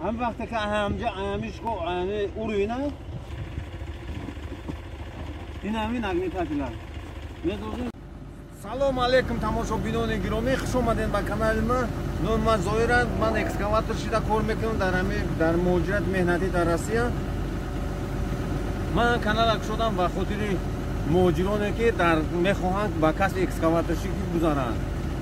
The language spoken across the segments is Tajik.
Ҳам вақте ки ҳамҷа ҳамишко уровень ин ҳамин нагнетатель. Салом алейкум тамошобинони гиромӣ, хуш омадед ба канали ман. Номи ман Зоира, ман экскаватор шида кор мекунам дар муҳоҷират меҳнатӣ дар Россия. Ман канала кушодам ба хотири муҳоҷироне ки мехоҳанд ба касби экскаваторшикӣ гузаранд,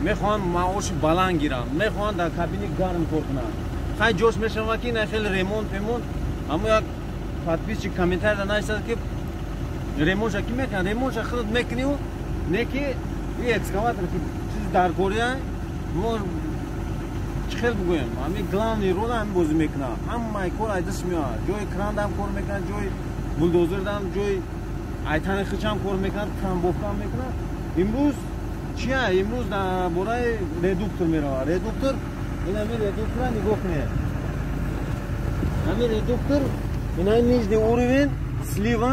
мехоҳанд маоши баланд гиранд, мехоҳанд дар кабини гарм кор кунанд. Хай ҷош мешавад ки ина хеле ремонт пемонт, аммо як подписчик комментария нависад ки ремонтша ки мекунад, ремонтша худат мекунӣ, не ки и экскаватор ки чиз даркория, мо чӣ хел бигӯем, ҳамин главный рол ҳамин бозӣ мекунад, ҳамаи кор айдас меояд. Ҷои крандам кор мекунад, ҷои булдозердам, ҷои айтани хичам кор мекунад, трамбовкам мекунад. Имрӯз чия? Имрӯз дар бораи редуктор меравад. Редуктор, ин ҳамин редуктора нигоҳ кунед. Ҳамин редуктор, ин ҳамин нижний уровень слива,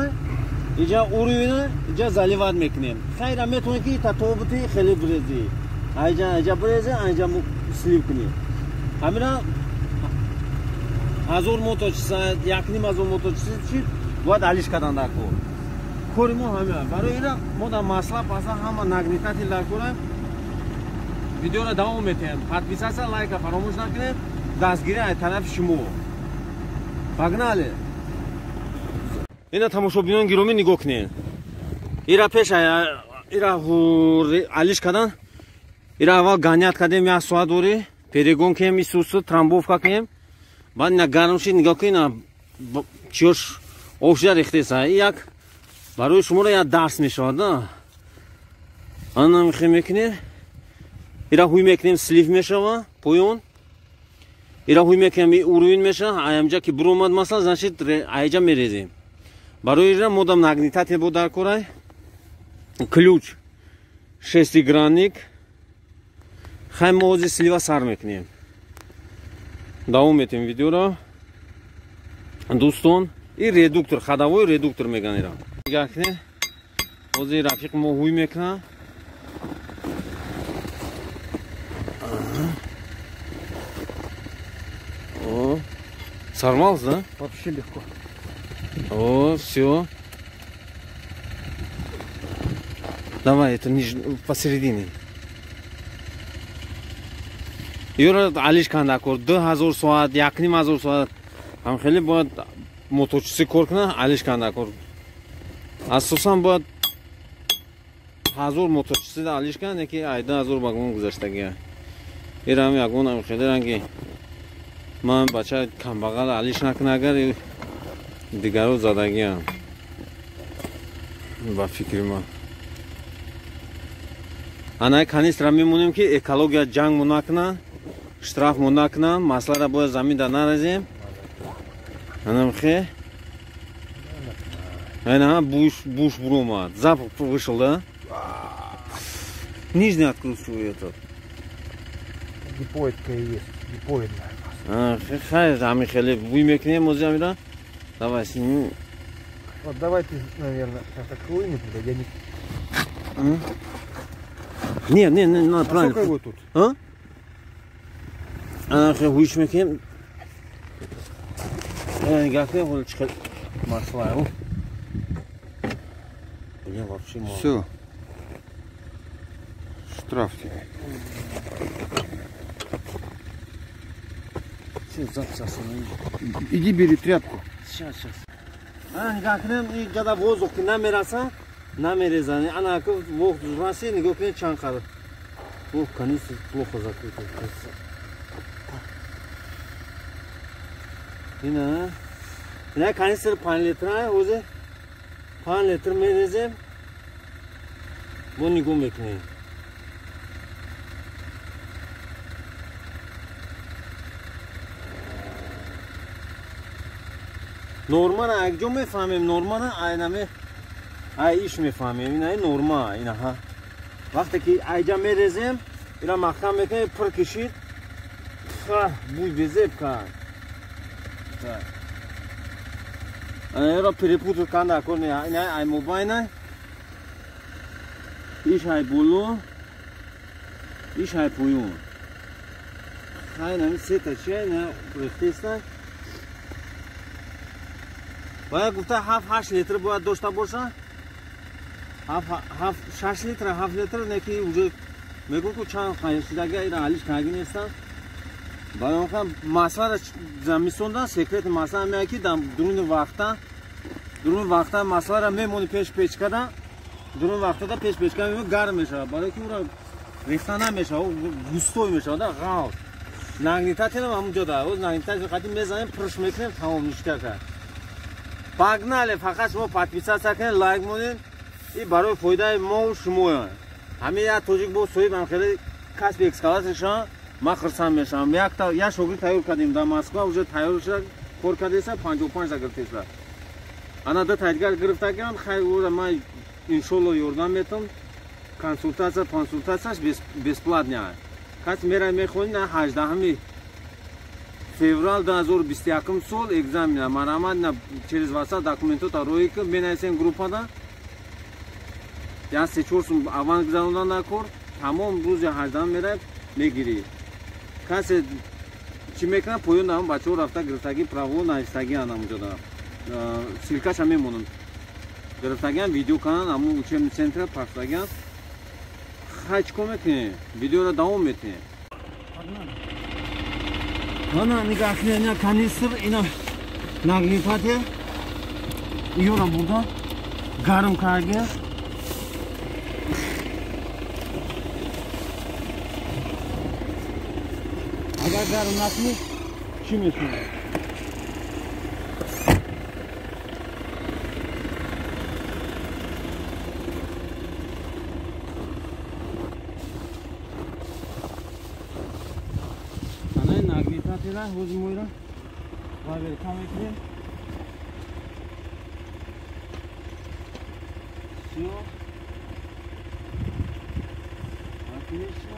иҷа уровень иҷа заливать мекунем. Хайра метавонед ки татобути хеле бирезӣ, айҷа айҷа бирезӣ, айҷа слив кунӣ. Ҳамина 1000 моточаса, 1500 моточаса чи бояд алиш кардан дар кор. Кори мо ҳамин. Барои ина мо дар масла паса ҳама нагнетатель дар корем. Видеоро давом метиҳем. Подписаться, лайка фаромӯш накунед. Дастгирӣ аз тарафи шумо. Погнали! Ина тамошобинон гиромӣ нигоҳ кунед. Ира пеш ира алиш кардан, ира аввал ганят кардем як соат дорӣ, перегон кем, исусу трамбовка кем. Баъд ина гарм шид, нигоҳ кунед, ина чиёш об шуда рехтеса. Як барои шуморо як дарс мешавад, да? Ана мехе мекунед. Ира ҳуй мекунем, слив мешава, поён. Ира ҳуй мекунем, уровень мешава, аямҷа ки буромад масалан, значит айҷа мерезем. Барои ира модам нагнетатель буд дар корай. Ключ шестигранник. Хай мо ҳозир слива сар мекунем. Давом метем видеоро. Дӯстон, и редуктор, ходовой редуктор меган ира. Нигоҳ кунед. Ҳозир рафиқ мо ҳуй мекунад. О, сорвался, да? Вообще легко. О, все. Давай, это ниж... посередине. Юра, алиш кандакор, 2000 соат, 1500 соат. Ҳам хеле бояд моточиси кор кунад, алиш кандакор. Асосан бояд 1000 моточиси алиш кунад, не ки 2000 вагон гузаштагия. Ирам ягон ҳам хеле ранги ман бача камбағал алиш накунад, агар дигаро задагиам. Ба фикри ман. Ана канистра мемонем ки экология ҷангмо накунад, штрафмо накунад, маслара бояд заминда нарезем. Анамхе. Ана буш буромад. Запах вышел, да? Нижний откручиваю этот. Гипоидка и есть, гипоидная. А, хай, ами хеле буй мекунем ози амира. Давай сними. Вот давай ты, наверное, как хлынет, я не. Не, не, не, надо правильно. Сколько его тут? А? А, хай буйш мекунем. Нигоҳ кунем, ҳоло чӣ хел масла. Бля, вообще мало. Всё. Штраф тебе. Все, запись останови. Иди бери тряпку. Сейчас, сейчас. Ана нигоҳ кунем, ин ҷада воздух ки намераса, намерезани. Ана ки воздух раси, нигоҳ кунед чанд қадр. Ох, канистр плохо закрыта. Ина, ина канистр 5 литра, озе 5 литр мерезем. Бо нигоҳ мекунем. Нормана якҷо мефаҳмем, нормана айнаме ай иш мефаҳмем, ина норма, ина ҳа. Вақте ки айҷа мерезем, ира маҳкам мекунем, пур кишид, буй безеб кард. Ана перепутал канда кор не, ина ай мобайна. Иш ай боло, иш ай поён. Хайр, ҳамин сета чи на рехтеста. Бояд гуфта 7-8 литр бояд дошта боша. 7-6 литр, 7 литр не ки уже мегӯ ку чанд шидага ира алиш карги нестан. Барои он ҳам маслара замисондан секрети масла ҳамея ки дар дуруни вақта маслара мемони пеш печкада, дуруни вақтада пеш печка мемони гарм мешавад. Барои ки ура рехта намешавад, густой мешавад, ғалт. Нагнетателам ҳамун ҷо да. Оз нагнетател қати мезанем, пурш мекунем, тамом ништака. Погнали, фақат шумо подписаться кунед, лайк монед. И барои фоидаи мо шумо. Ҳамин як тоҷик бо соҳиб ҳам хеле касби экскаваторша ман хурсанд мешавам. Як шогирд тайёр кардем дар Москва, уже тайёр шуда, кор кардеса, 55 та гирифтеса. Ана ду та дигар гирифтагиам, хайр ӯра ман иншолло ёрдам метам. Консультатсия, консультатсияш бесплатная. Кас мера мехонӣ на 18 феврал 2021 сол экзамена. Марамад на через WhatsApp документота роӣ ки менависем группада. Я 3-4 сум аванс гузарондан накор, тамом рӯзи 18 мерай мегирӣ. Касе чӣ мекунад, поён ҳам бачаҳо рафта гирифтагӣ право навистагӣ ан ҳамунҷода. Ссылкаша мемонам. Гирифтагиам видео канал ҳамун учебный центр пафтагиам. Хай чӣ кор мекунем? Видеоро давом метиҳем. Ана нигаҳ кунед, ина канистр, ина нагнетатель. Иёра бурда гарм карда. Агар гарм накунӣ, чӣ мешавад? Ана нагнетателя ҳозир мо ира проверка мекунем. Всё. Отлично.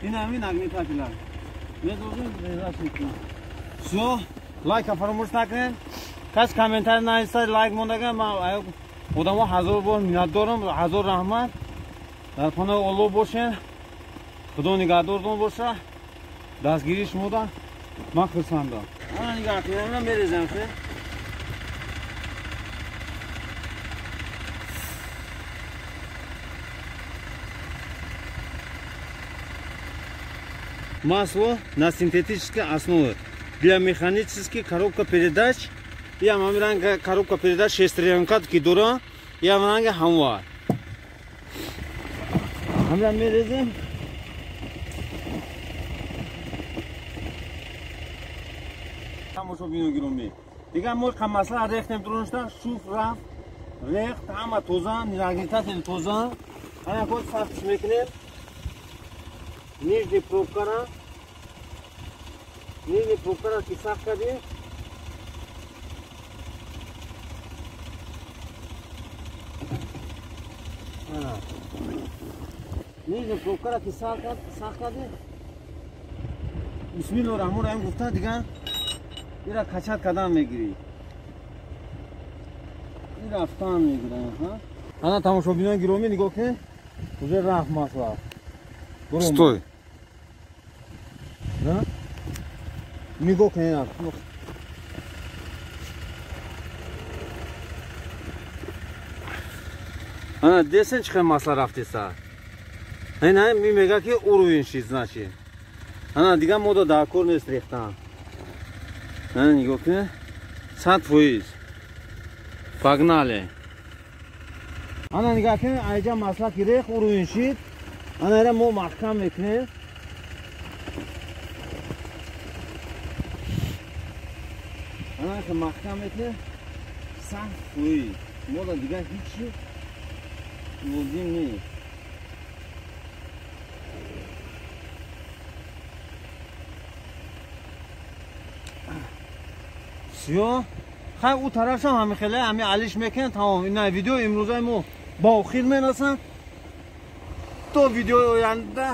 Ин ҳамин нагнетателя. Медозем, резаш мекунем. Всё, лайка фаромӯш накунед. Кас комментарий нависад, лайк мондаган, ман одамо ҳазор бор миннатдорам, ҳазор раҳмат. Дар паноҳи Аллоҳ бошед. Худо нигаҳдортон боша. Дастгирии шумода ман хурсандам. Ана нигаҳ кунед, ана мерезам хе. Масло на синтетической основе. Для механической коробка передач. Я вам ранга коробка передач шестеренка ки дора. Я вам ранга хамва. Хамра мерезем. Тамошо бино гиромӣ. Дигар мо қа масла рехтем дуруншта, шуф рафт, рехт, ҳама тоза, нагнетатель тоза. Ана код сахтш мекунем. Нижний пробкара ки сахт кардем. Нижний пробкара ки сахт кардем. Бисмиллоҳ раҳмон раҳим гуфта дигар ира качат кардан мегирӣ. Ира рафтан мегирам. Ана тамошобинони гиромӣ нигоҳ кунед, уже рафт масла. Стой. Нигоҳ кунед. Ана десен чӣ хел масла рафтеса. Ина ми мега ки уровень шид, значит. Ана дигар мода дар кор нест рехтан. Ана нигоҳ кунед. 100%. Погнали. Ана нигоҳ кунед, айҷа масла ки рех уровень шид. Ана ира мо маҳкам мекунем. Ана ки маҳкам мекунем. 100%. Мода дигар ҳеҷ лозим нест. Всё. Хай у тарафшам ҳами хеле ҳами алиш мекунем тамом. Ина видео имрӯзаи мо ба охир мерасад. То видеои оянда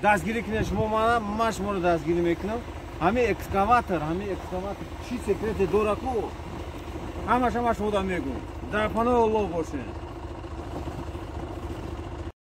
дастгирӣ кунед шумо мана, ман шуморо дастгирӣ мекунам. Ҳами экскаватор чӣ секрете дора ку? Ҳамаша ма шумода мегӯм. Дар паноҳи Аллоҳ бошед.